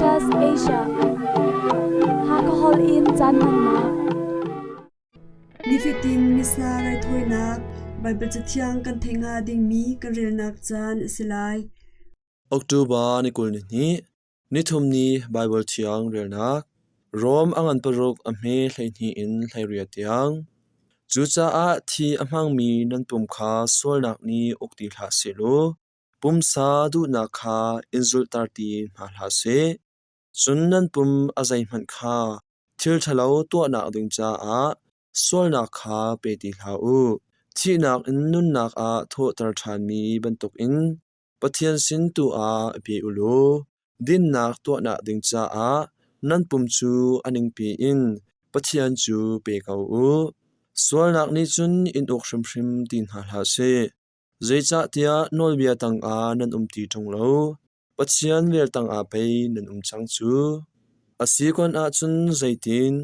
Adventist Asia. Hakha holh in caan hmannak. Nifatin Missa raithawinak Baibal Cathiang kan theih hnga dingmi kan relnak caan a si lai. October ni 22, nithum ni Baibal Thiang relnak Rom a ngan paruk a hme 12 in 18 tiang. Cucaah thi a hmangmi nan pum kha sualnak nih uk ti hlah sehlaw pumsa duhnak kha in zulhter ti hna hlah seh. Cun nan pum a zeihmanh kha thil ṭhalo tuahnak ding caah sualnak kha pe ti hlah u. Thihnak in nunnak ah thawhter ṭhanmi bantukin Pathian sin tu ah i pe u law dinnak tuahnak ding caah nan pum cu a ningpi in Pathian cu pe ko u. Sualnak nih cun in uk hrimhrim ti hna hlah seh. Zeicahtiah nawlbia tangah nan um ti ṭung lo, Pathian vel tangah pei nan um cang cu. A si kun ahcun zeitin?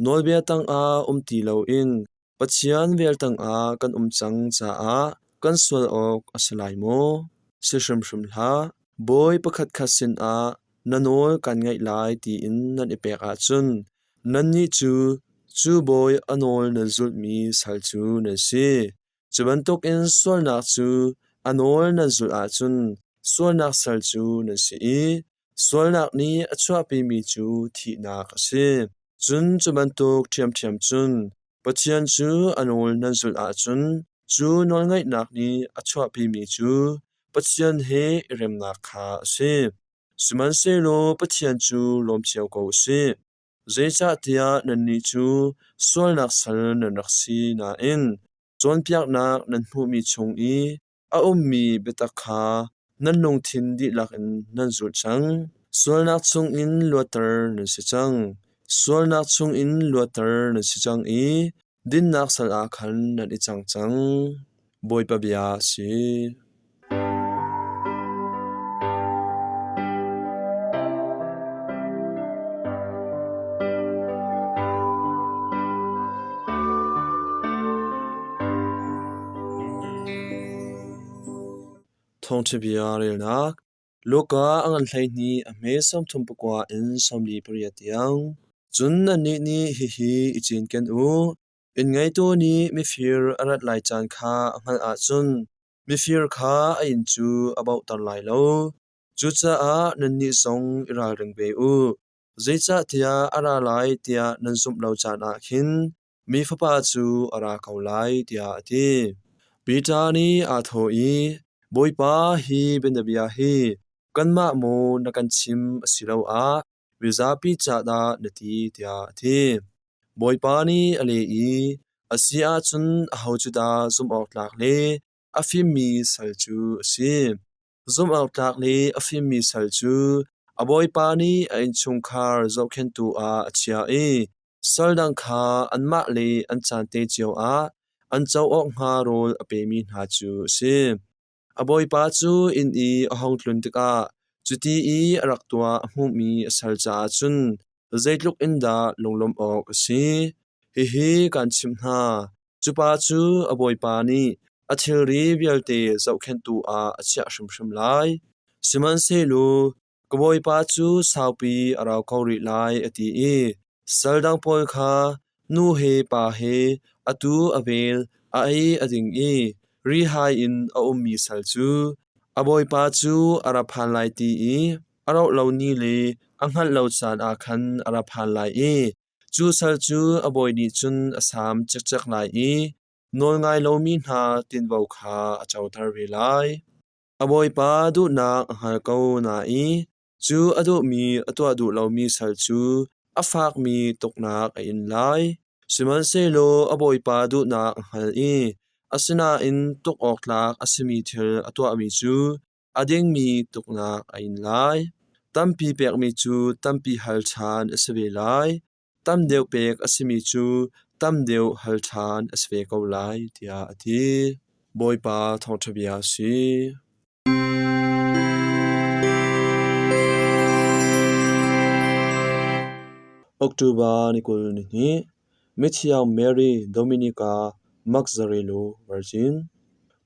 Nawlbia tangah um ti loin Pathian vel tangah kan um cang caah kan sual awk a si lai maw? Si hrimhrim hlah. Bawi pakhatkhat sinah na nawl kan ngaih lai tiin nan i pek ahcun nannih cu cu bawi a nawl nan zulhmi sal cu nan si. Cu bantukin sualnak cu a nawl nan zulh ahcun sualnak sal cu nan si i sualnak nih a chuahpimi cu thihnak a si. Cun cu bantuk ṭhiamṭhiam cun Pathian cu a nawl nan zulh ahcun cu nawlngaihnak nih a chuahpimi cu Pathian he i remnak kha a si. Sihmanhsehlaw Pathian cu lawm cio ko u sih. Zeicahtiah nannih cu sualnak sal nan rak si nain cawnpiaknak nan hmuhmi chung i a ummi biatak kha nan lungthin dihlak in nan zulh cang. Sualnak chungin luatter nan si cang. Sualnak chungin luatter nan si cang i dinnak sal ah khan nan i cang cang. Bawipa bia a si. Thawngṭha bia relnak Luka a ngan 12 a hme 39 in 48 tiang. Cun nannih nih hihi i cinken u: Inn-ngeitu nih mifir a rat lai caan kha a hngalh ahcun mifir kha a inn cu a bauhter lai lo. Cucaah nannih zong i ralring ve u, zeicahtiah a ra lai tiah nan zumh lo caan ah khin Mi Fapa cu a ra ko lai, tiah a ti. Peter nih aa thawh i, Bawipa, hi bianabia hi kanmah maw na kan chim asiloah mizapi ca dah na ti tiah a ti. Bawipa nih a leh i, A si ahcun aho cu dah zumhawktlak le a fimmi sal cu a si? Zumhawktlak le a fimmi sal cu a bawipa nih a innchungkhar zohkhenhtu ah a chiah i sal dang kha anmah le an caan te cio ah an co awk hnga rawl a pemi hna cu a si. A bawipa cu inn i a hung tlun tikah cuti i a rak tuah a hmuhmi a sal caah cun zeitluk in dah lunglawmh awk a si. Hihi kaan chimh hna, cu pa cu a bawipa nih a thilri vialte zohkhenhtu ah a chiah hrimhrim lai. Sihmanhsehlaw ka bawipa cu saupi a rau ko rih lai a ti i sal dang pawl kha nu he pa he atu a vel a ei a ding i rihai in a ummi sal cu a bawipa cu a ra phan lai ti i a rauh lo ni le a hngalh lo caan ah khan a ra phan lai i cu sal cu a bawi nih cun a saam cikcek lai i nawlngai lomi hna tinvo kha a coter ve lai. A bawipa duhnak a hngal ko nain cu a duhmi a tuah duh lomi sal cu a fakmi tuknak a in lai. Sihmanhsehlaw a bawipa duhnak a hngal i asinain tuk awk tlak a simi thil a tuahmi cu a dingmi tuknak a in lai. Tampi pekmi cu tampi hal ṭhan a si ve lai. Tam deuh pek a simi cu tam deuh hal ṭhan a si ve ko lai, tiah a ti. Bawipa thawngṭha bia a si. October ni 22, Mithiang Mary Dominica Mazzarello Virgin,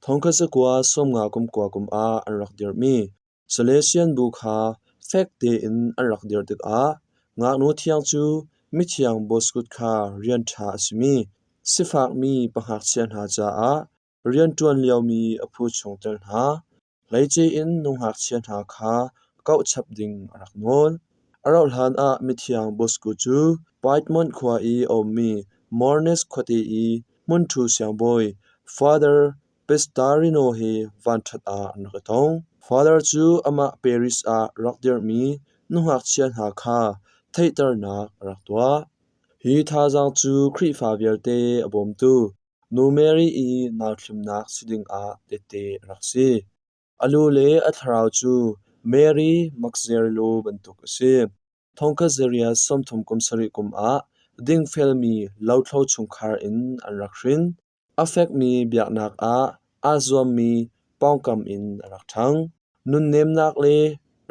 thongkhat zakua 50 kum kua kum ah an rak dirhmi Salesian bu kha Fek tein an rak dir tikah ngaknu thiang cu mithiang Bosco kha rian ṭha a simi sifakmi pahngakchia hna caah rianṭuan liomi a phu chungtel hna, hleice in nu ngakchia hna kha kauh chap ding a rak nawl. A rauhhlan ah mithiang Bosco cu Piedmont khua i a ummi Mornes khuate i hmunṭhu siangbawi Father Pestarino he vanṭhat ah an rak i tong. Father cu amah Paris ah rak dirhmi nu ngakchia hna kha theihternak a rak tuah. Hi thazaang cu Khrihfa vialte a bawmtu Nu Mary i nauthlimnak si dingah tehte a rak si. A lu le a thlarau cu Mary Magdalene bantuk a si. Thongkhat zariat 30 kum sarih kum ah dingfelmi lothlo chungkhar in an rak hrin. A fekmi biaknak ah aa zuammi pawngkam in a rak ṭhang. Nunnemnak le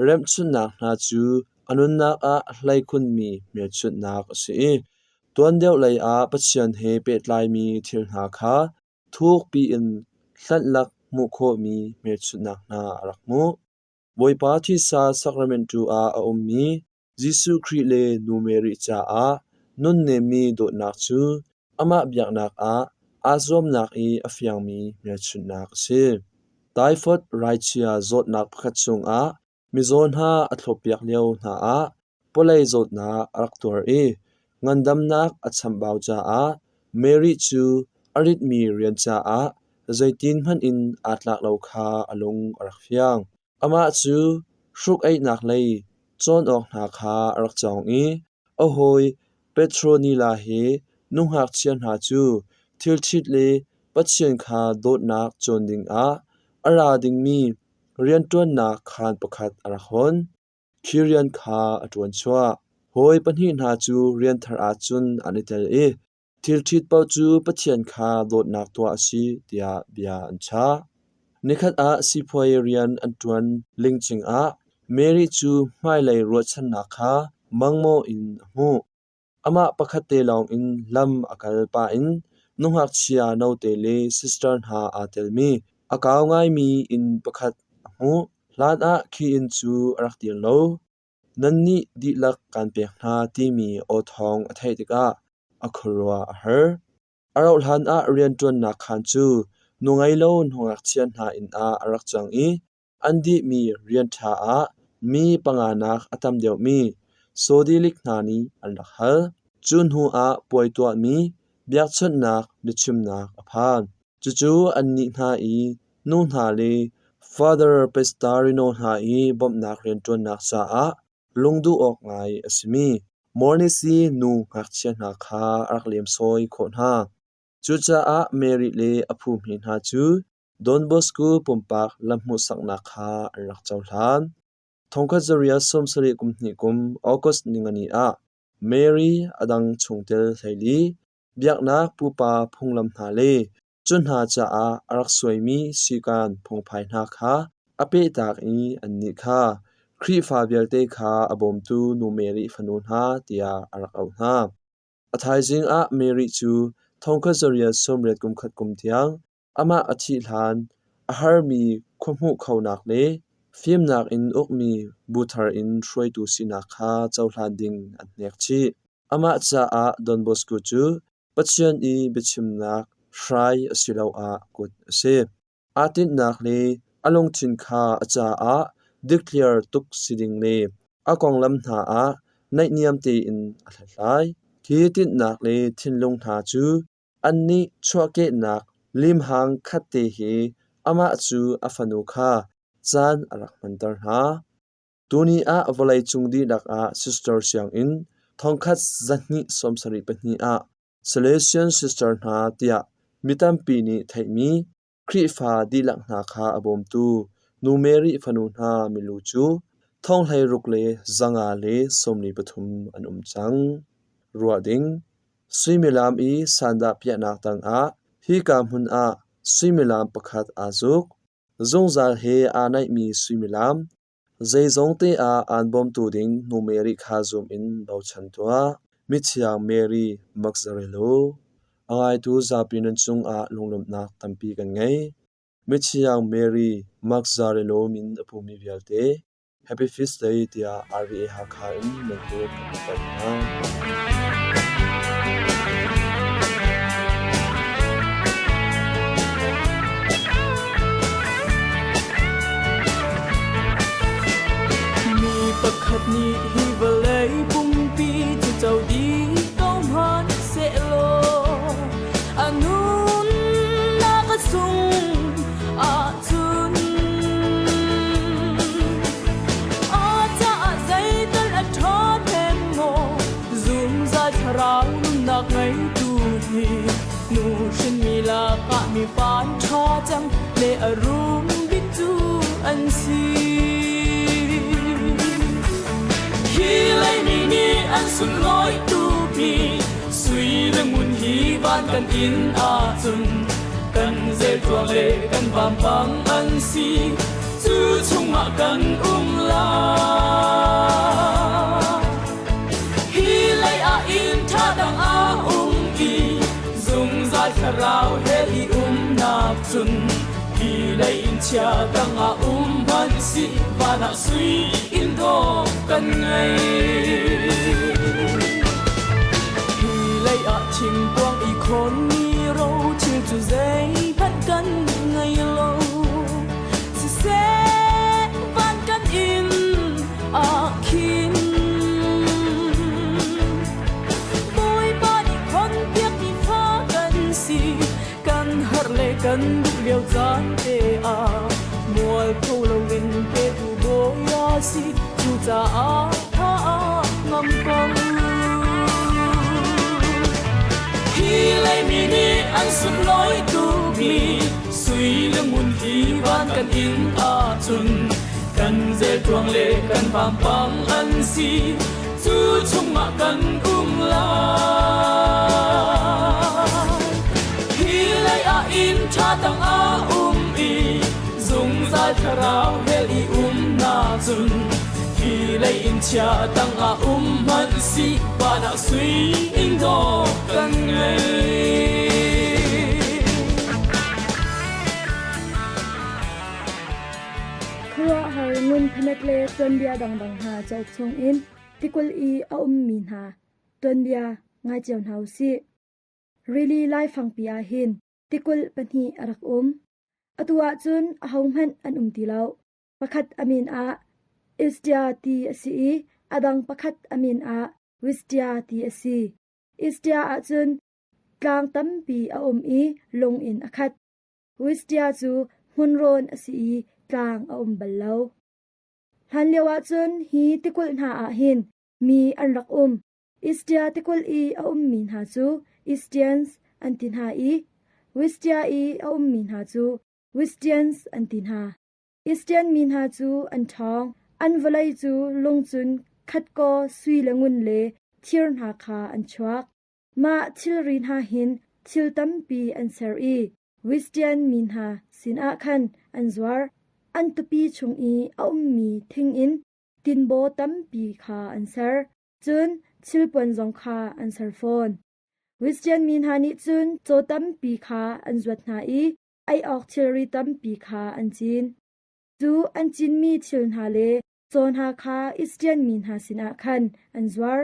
remhchunhnak hna cu a nunnak ah hleikhunmi hmelchunhnak a si i tuan deuh lei ah Pathian he pehtlaimi thil hna kha thukpi in hlanhlak hmuh khawhmi hmelchunhnak hna a rak hmuh. Bawipa thisa sacrament tu ah a ummi Jesuh Khrih le Nu Mary caah nunnemmi dawtnak cu amah biaknak ah aa zuamnak i a fiangmi hmelchunhnak a si. Typhoid raichia zawtnak pakhat chungah mizaw hna a thloppiak lio hna ah pawlei zawtnak a rak tuar i ngandamnak a chambau caah Mary cu a ritmi rian caah zeitin hmanh in aa tlak lo kha a lung a rak fiang. Amah cu hruk-eihnak lei cawn awk hna kha a rak cawng i a hawi Petronila he nu ngakchia hna cu thilṭhit le Pathian kha dawtnak cawn dingah a ra dingmi rianṭuannak khaan pakhat a rak hon. Khi rian kha a ṭuan chuah. Hawi pahnih hna cu rian thar ah cun an i tel i Thilṭhit paoh cu Pathian kha dawtnak tuah a si tiah bia an chah. Nikhat ah sipuai rian an ṭuan lingcing ah Mary cu hmailei ruahchannak kha mangmaw in a hmuh. Amah pakhat te lawngin lam a kal pah in nungakchia note le sister hna aa telmi a kau ngaimi inn pakhat a hmuh. Hlanah khi inn cu a rak dir lo. Nannih dihlak kaan pek hna timi aw thawng a theih tikah a khuaruah a har. A rauhhlan ah rianṭuannak khaan cu nu ngeilo ngakchia hna inn ah a rak cang i an dihmi rian ṭha ah mi panganak a tam deuhmi Sodilik hna nih an rak hal. Cu hnu ah puai tuahmi biakchawnhnak biachimnak a phan. Cucu annih hna i nu hna le Father Pestarino hna i bawmhnak rianṭuannak caah lungduh awk ngai a simi Mornisi nu ngakchia hna kha a rak lemsawi khawh hna. Cucaah Mary le a phuhmi hna cu Don Bosco pumpak lamhmuhsaknak kha an rak cohlan. Thongkhat zariat 70 kum hnih kum August ningani ah Mary a dang chungtel 14 biaknak pupa phunglam hna le cu hna caah a rak suaimi sikan phungphai hna kha a pehtak i annih kha Khrihfa vialte kha a bawmtu Nu Mary fanu hna tiah a rak auh hna. A thaizing ah Mary cu thongkhat zariat 80 kum khat kum tiang amah a thih hlan a harmi khuahmuh khonak le fimnak in ukmi bu thar in hruaitu sinak kha cohlan ding an hnek chih. Amah caah Don Bosco cu Pathian i biachimnak hrai asiloah kut a si. Aa tinhnak le a lungthin kha a caah dikthliar tuk si ding le a konglam hna ah naihniam tein a hlathlai. Hi tinhnak le thinlung hna cu annih chuahkehnak limhang khatte he amah cu a fanu kha caan a rak hmanter hna. Tuni ah vawleicung dihlak ah sister sianginn thongkhat 272 ah Salesian sister hna tiah mi tampi nih theihmi Khrihfa dihlak hna kha a bawmtu Nu Mary fanu hna milu cu thong 16 le 143 an um cang. Ruah ding Suimilam i sandah piahnak tangah hika hmun ah suimilam pakhat aa zuk. Zungzal he aa naihmi suimilam, zeizongte ah aan bawmtu ding Nu Mary kha zum in bochan tuah. Mithiang Mary Magdalene, a ngaitu zapi nan cungah lunglawmhnak tampi kan ngei. Mithiang Mary Magdalene min a pumi vialte. Happy Feast Day tiah RVA Hakha in nan kut kan tlaih hna. Mi pakhat nih hi vawlei pumpi cu co dih ko hmanhsehlaw a nunnak a sung ahcun a caah zeital a ṭhahnem maw zungzal thlarau nunnak ngeitu hi nu hrinmi lakah mi van ṭha cem le a rum bik cu an si. Hi leimi nih an sunlawi tukmi sui le ngun hi van kan inn ahcun kan zelṭuang le kan vampang an si cu chungah kan um lai. Hi lei ah inn ṭha dang a um i zungzal thlarau he i umnak cun hi lei inn chia dang ah um hmanh sih van ah sui inn dawh kan ngei. Hi lei ah thingkuang i khawnmi rothil cu zeihmanh kan ngei lo. Siseh van kan inn ah khin Bawipa nih khonpiakmi fa kan si kan har le kan duh lio caan te ah mualpho loin petu bawi a si cucaah tha ngam ko. Hi leimi nih an sunlawi tukmi sui le ngun hi van kan inn ahcun kan zelṭuang le kan vampang an si cu chungah kan um lai. Hi lei ah inn ṭha tang a um i zungzal thlarau hell i umnak cun hi lei inn chia tangah um hmanh si van ah sui inn dawh kan ngei. Khuaruahhar ngun phenet le tuanbia dangdang hna cauk chungin tikulh i a ummi hna tuanbia ngai cio hna u sih. Rili laifangpi ah hin tikulh pahnih a rak um. Atu ahcun ahohmanh an um ti lo. Pakhat a min ah Istia ti a si i a dang pakhat a min ah Wistia ti a si. Istia ahcun tlang tampi a um i lung in a khat. Wistia cu hmunrawn a si i tlang a um bal lo. Hlanlio ahcun hi tikulh hna ah hin mi an rak um. Istia tikulh i a ummi hna cu Istians an ti hna i Wistia i a ummi hna cu Wistians an ti hna. Istian mi hna cu an ṭhawng, an vawlei cu lung cun khatkaw sui le ngun le thir hna kha an chuak. Mah thilri hna hin thil tampi an ser i Wistian mi hna sinah khan an zuar. An tupi chung i a ummi thing in tinbaw tampi kha an ser, cun thilpuan zong kha an ser fawn. Wistian mi hna nih cun caw tampi kha an zuat hna i ei awk thilri tampi kha an cin. Cu an cinmi thil hna le caw hna kha Istian mi hna sinah khan an zuar.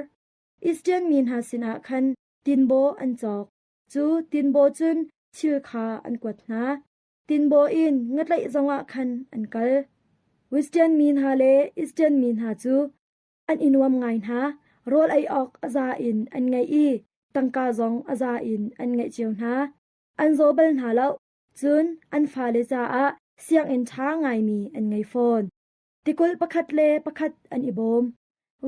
Istian mi hna sinah khan tinbaw an cawk. Cu tinbaw cun thil kha an kuat hna. Tinbaw in ngatlaih zongah khan an kal. Wistian mi hna le Istian mi hna cu an i nuam ngai hna. Rawl ei awk a za in an ngeih i tangka zong a za in an ngeih cio hna. An zaw bal hna lo, cun an fale caah sianginn ṭha ngaimi an ngei fawn. Tikulh pakhat le pakhat an i bawm.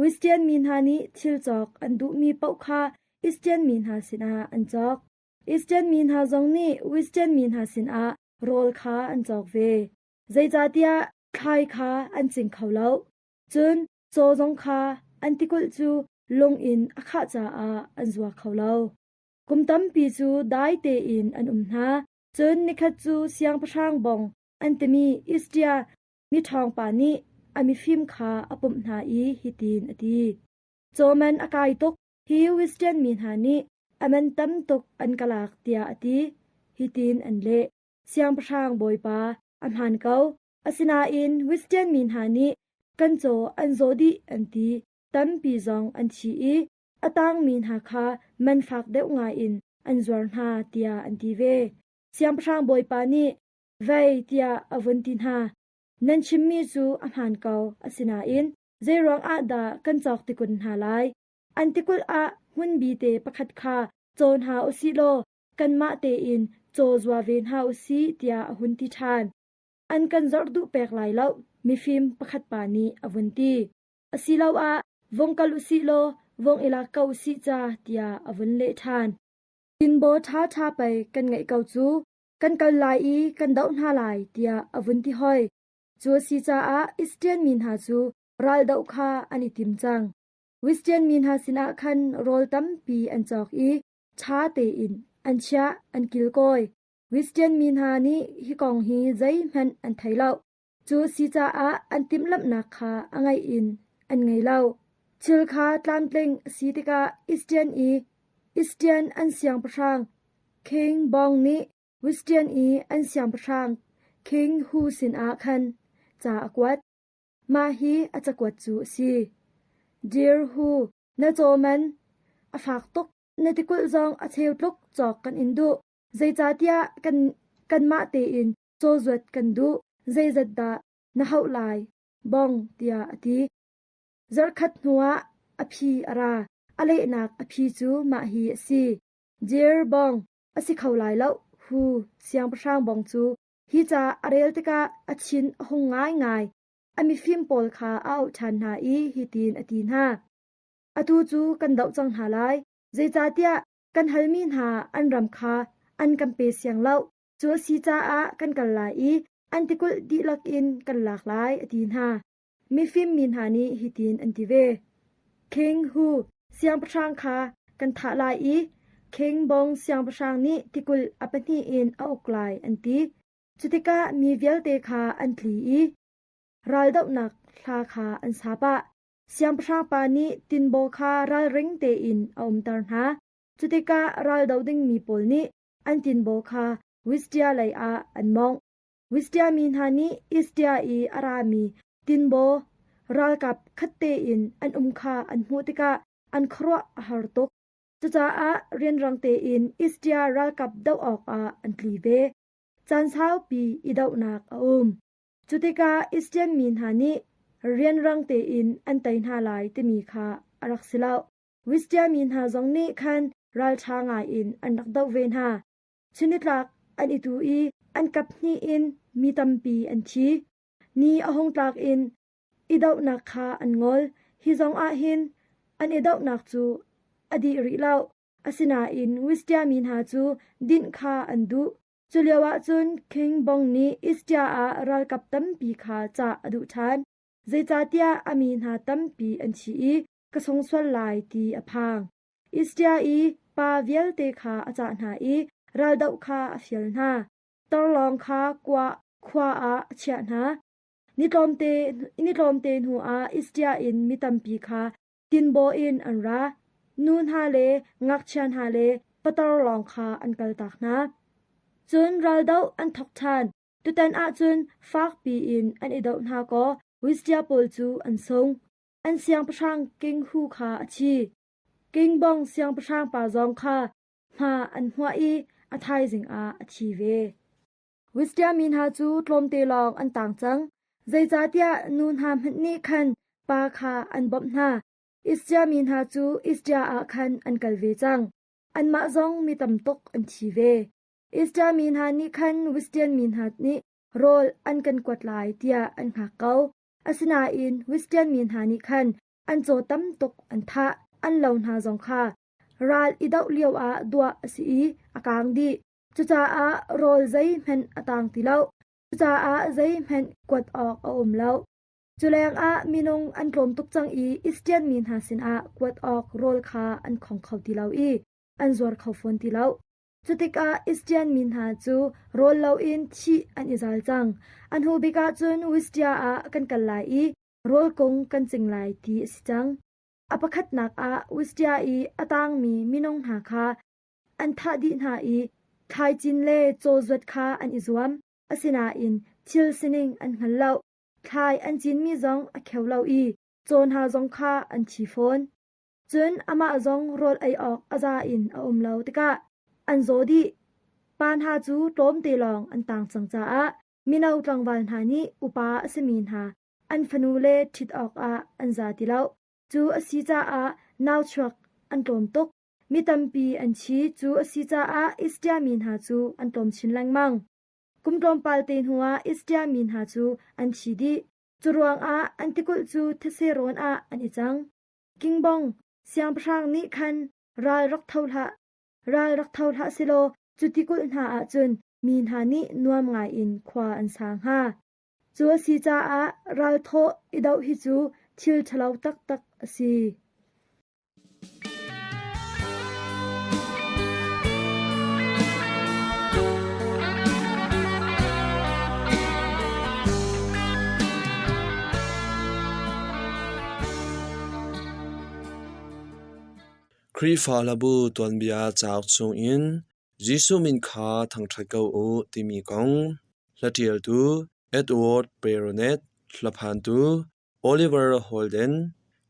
Wistian mi hna nih thil cawk an duhmi paoh kha Istian mi hna sinah an cawk. Istian mi hna zong nih Wistian mi hna sinah rawl kha an cawk ve. Zeicahtiah thlai kha an cing kho lo. Cun caw zong kha an tikulh cu lung in a khah caah an zua kho lo. Kum tampi cu dai tein an um hna. Cun nikhat cu siangpahrang bong an timi Istia miṭhawngpa nih a mifim kha a pumh hna i hitin a ti: Caw man a kai tuk, hi Western mi hna nih a man tam tuk an ka lak tiah a ti. Hitin an leh: Siangpahrang bawipa, a hmaan ko. Asinain Western mi hna nih Kan caw an zaw dih an ti. Tampi zong an thi i a tangmi hna kha man fak deuh ngaiin an zuar hna tiah an ti ve. Siangpahrang bawipa nih vei tiah a vun ti hna. Nan chimmi cu a hmaan ko, asinain zeiruang ah dah kan cawk ti kun hna lai? An tikulh ah hmun bite pakhat kha caw hna u sih law kanmah tein caw zua ve hna u sih tiah a hun ti ṭhan. An kan zorh duh pek lai lo, mifim pakhat pa nih a vun ti. Asiloah vung kal u sih law vung i lak ko u sih ca tiah a vun leh ṭhan. Tinbaw ṭhaṭha pei kan ngeih ko cu, kan kal lai i kan doh hna lai tiah a vun ti hoi. Cu a si caah Israel mi hna cu raldoh kha an i tim cang. Western mi hna sinah khan rawl tampi an cawk i ṭha tein an chiah an kilkawi. Western mi hna nih hi kong hi zeihmanh an thei lo. Cu a si caah an timhlamhnak kha a ngaih in an ngei lo. Thil kha tlamtling a si tikah Eastern i Eastern an siangpahrang King Bong nih Western i an siangpahrang King Hu sinah khan ca a kuat. Mah hi a cakuat cu a si. Dear Hu, na caw man a fak tuk. Na tikulh zong a cheu tluk cawk kan in duh. Zeicahtiah kan kanmah tein cawzuat kan duh. Zeizat dah na hauh lai? Bong tiah a ti. Zarhkhat hnuah a phi a ra. A lehnak a phi cu mah hi a si. Dear Bong, a si kho lai lo. Hu, siangpahrang Bong cu Hi ca a rel tikah a thin a hung ngaingai. A mifim pawl kha a auh ṭhan hna i hitin a ti hna: Atu cu kan doh cang hna lai, zeicahtiah kan halmi hna an ram kha an kan pe siang lo. Cu a si caah kan kal lai i an tikulh dihlak in kan lak lai, a ti hna. Mifim mi hna nih hitin an ti ve: King Hu siangpahrang kha kan thah lai i King Bong siangpahrang nih tikulh a pahnih in a uk lai, an ti. Cutikah mi vialte kha an tli i raldohnak hla kha an sa pah. Siangpahrang pa nih tinbaw kha ralring tein a umter hna. Cutikah raldo dingmi pawl nih an tinbaw kha Wistia lei ah an mawngh. Wistia mi hna nih Istia i a rami tinbaw ralkap khat tein an um kha an hmuh tikah an khuaruah a har tuk. Cucaah rianrang tein Istia ralkap doh awkah an tli ve. Caan saupi i dohnak a um. Cu tikah Istian mi hna nih rianrang tein an tei hna lai timi kha a rak si lo. Wistia mi hna zong nih khan ralṭha ngaiin an rak doh ve hna. Chunitlak an i tu i an kap hnih in mi tampi an thi. Ni a hung tlak in i dohnak kha an ngol. Hi zong ah hin an i dohnak cu a dih rih lo. Asinain Wistia mi hna cu dinh kha an duh. Cu lioah cun King Bong nih Istia ah ralkap tampi kha cah a duh ṭhan. Zeicahtiah a mi hna tampi an thi i ka sung sual lai ti a phang. Istia i pa vialte kha a cah hna i raldoh kha a fial hna. Tarlawng kha khua ah a chiah hna. Ni tlawmte hnuah Istia in mi tampi kha tinbaw in an ra. Nu hna le ngakchia hna le patar lawng kha an kaltak hna. Cun raldoh an thawk ṭhan. Tutan ah cun fakpi in an i doh hna kaw Wistia pawl cu an sung. An siangpahrang King Hu kha a thi. King Bong siangpahrang pa zong kha hma an hmuah i a thaizing ah a thi ve. Wistia mi hna cu tlawmte lawng an tang cang, zeicahtiah nu hna hmanh nih khan pa kha an bawmh hna. Istia mi hna cu Istia ah khan an kal ve cang. Anmah zong mi tam tuk an thi ve. Istia mi hna nih khan Wistian mi hna nih rawl an kan kuat lai tiah an hngak ko. Asinain Wistian mi hna nih khan an caw tam tuk an thah, an lo hna zong kha ral i doh lioah duah a si i a kaang dih. Cucaah rawl zeihmanh a tang ti lo. Cucaah zeihmanh kuat awk a um lo. Cu lengah minung an tlawm tuk cang i Istian mi hna sinah kuat awk rawl kha an khong kho ti lo i an zuar kho fawn ti lo. Cutikah Istian mi hna cu rawl loin thih an i zal cang. A hnu bik ah cun Wistia ah kan kal lai i rawl kung kan cing lai ti a si cang. A pakhatnak ah Wistia i a tangmi minung hna kha an thah dih hna i thlaicin le cawzuat kha an i zuam. Asinain thil sining an hngal lo. Thlai an cinmi zong a kheu lo i caw hna zong kha an thi fawn. Cun amah zong rawl ei awk a za in a um lo tikah an zaw dih. Pa hna cu tlawmte lawng an tang cang caah mino tlangval hna nih upa a simi hna an fanule ṭhit awkah an za ti lo. Cu a si caah nauchuak an tlawm tuk. Mi tampi an thi. Cu a si caah Israel mi hna cu an tlawm chin lengmang. Kum tlawmpal te hnuah Israel mi hna cu an thi dih. Cu ruangah an tikulh cu thetse rawn ah an i cang. Kingbong siangpahrang nih khan ral rak tho hlah, ral rak tho hlah selaw cu tikulh hna ah cun mi hna nih nuam ngaiin khua an sa hnga. Cu a si caah ralthawh i doh hi cu thil ṭhalo taktak a si. Khrihfa hlabu tuanbia cauk chungin Jesuh min kha thangṭhat ko u timi kong hlaṭialtu Edward Peronet, hlaphantu Oliver Holden,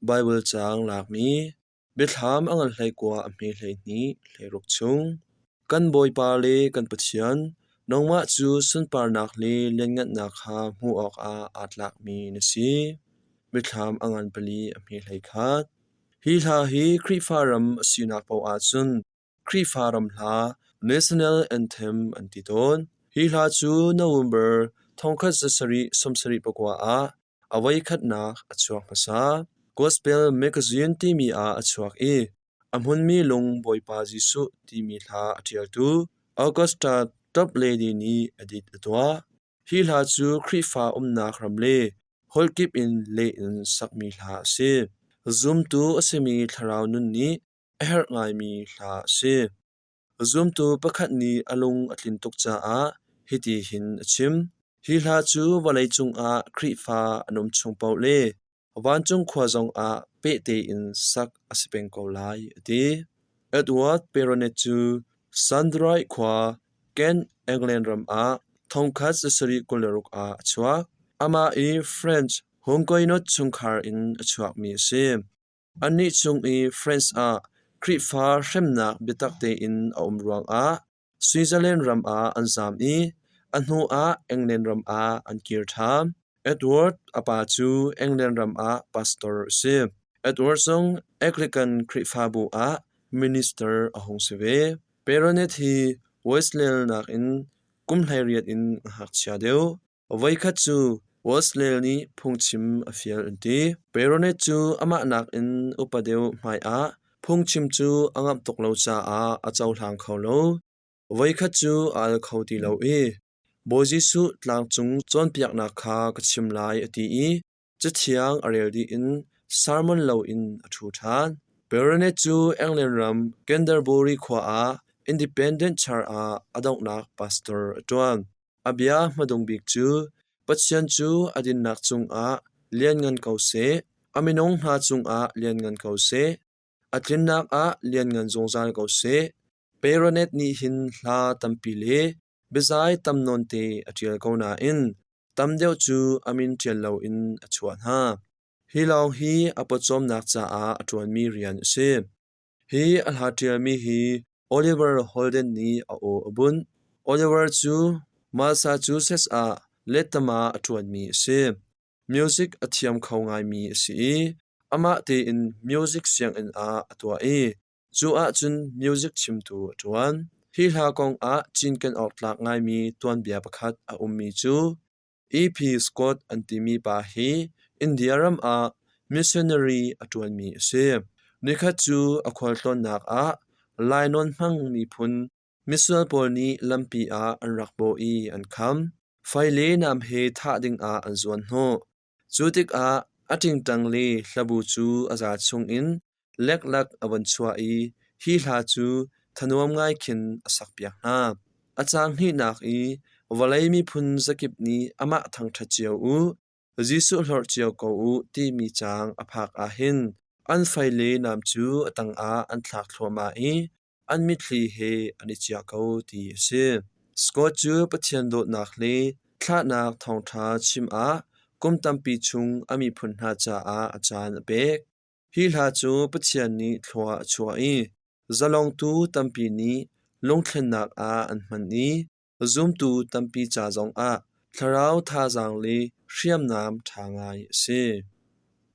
Baibal caang lakmi Biathlam a ngan hleikua a hme 12 hleiruk chung. Kan Bawipa le kan Pathian, nangmah cu sunparnak le lianngannak kha hmuh awkah aa tlakmi na si. Biathlam a ngan pali a hme 11. Hi hla hi Khrihfa ram a sinak paoh ahcun Khrihfa ram hla National Anthem an ti tawn. Hi hla cu November 1779 ah a voikhatnak a chuak hmasa. Gospel Magazine timi ah a chuak i a hmunmi lung Bawipa Jesuh timi hla a ṭialtu Augusta Toplady nih edit a tuah. Hi hla cu Khrihfa umnak ram le holh kip in leh in sakmi hla a si. Zumtu a simi thlarau nun nih a herh ngaimi hla a si. Zumtu pakhat nih a lung a tlin tuk caah hiti hin a chim: Hi hla cu vawleicung ah Khrihfa an um chung paoh le vancung khua zongah peh tein sak a si peng ko lai, a ti. Edward Peronet cu Sandroy khua, Kent, England ram ah 1726 ah a chuak. Amah i French Huguenot chungkhar in a chuakmi a si. Annih chung i France ah Khrihfa hremnak biatak tein a um ruangah Switzerland ram ah an zaam i a hnuah England ram ah an kir ṭhan. Edward a pa cu England ram ah pastor a si. Edward zong Anglican Khrihfabu ah minister a hung si ve. Peronet hi Wesley nakin kum 18 in a ngakchia deuh. Voikhat cu Wesley nih phungchim a fial an ti. Peronet cu amah nakin upa deuh hmaiah phungchim cu a ngamh tuk lo caah a cohlang kho lo. Voikhat cu a al kho ti lo i Bawi Jesuh tlangcung cawnpiaknak kha ka chim lai a ti i Cathiang a rel dih in sermon loin a ṭhu ṭhan. Peronet cu England ram Canterbury khua ah Independent Church ah a donghnak pastor a ṭuan. A bia hmadung bik cu Pathian cu a dinnak cungah lianngan ko seh, a minung hna cungah lianngan ko seh, a tlinnak ah lianngan zungzal ko seh. Peronet nih hin hla tampi le biazai tam nawnte a ṭial ko nain tam deuh cu a min ṭial loin a chuah hna. Hi lawng hi a pawcawmnak caah a ṭuanmi rian a si. Hi a hla ṭialmi hi Oliver Holden nih a aw a bunh. Oliver cu Massachusetts ah lettama a ṭuanmi a si. Music a thiam kho ngaimi a si i amah tein music sianginn ah a tuah i cu ahcun music chimtu a ṭuan. Hi hla kong ah cinken awk tlak ngaimi tuanbia pakhat a ummi cu E.P. Scott an timi pa hi India ram ah missionary a ṭuanmi a si. Nikhat cu a khualtlawnnak ah lainawn hmang miphun misual pawl nih lampi ah an rak bawh i an kham. Fei le nam he thah dingah an zuan hnawh. Cu tikah a ṭingṭang le hlabu cu a za chungin leklak a von chuah i hi hla cu thanuam ngai khin a sakpiak hna. A caang hnihnak i vawlei miphun zakip nih amah thangṭhat cio u, Jesuh hlorh cio ko u timi caang a phak ahhin an fei le nam cu a tangah an thlak thluahmah i an mitthli he an i ciah ko ti a si. Scott cu Pathian dawtnak le thlahnak thawngṭha chim ah kum tampi chung a miphun hna caah a caan a pek. Hi hla cu Pathian nih thlua a chuah i zalongtu tampi nih lungthlennak ah an hman i zumtu tampi ca zongah thlarau thazaang le hriamnam ṭha ngai a si.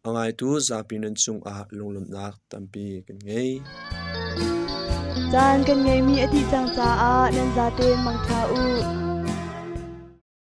A ngaitu zapi nan cungah lunglawmhnak tampi kan ngei. Caan kan ngeihmi a dih cang caah nan zaten mangṭha u.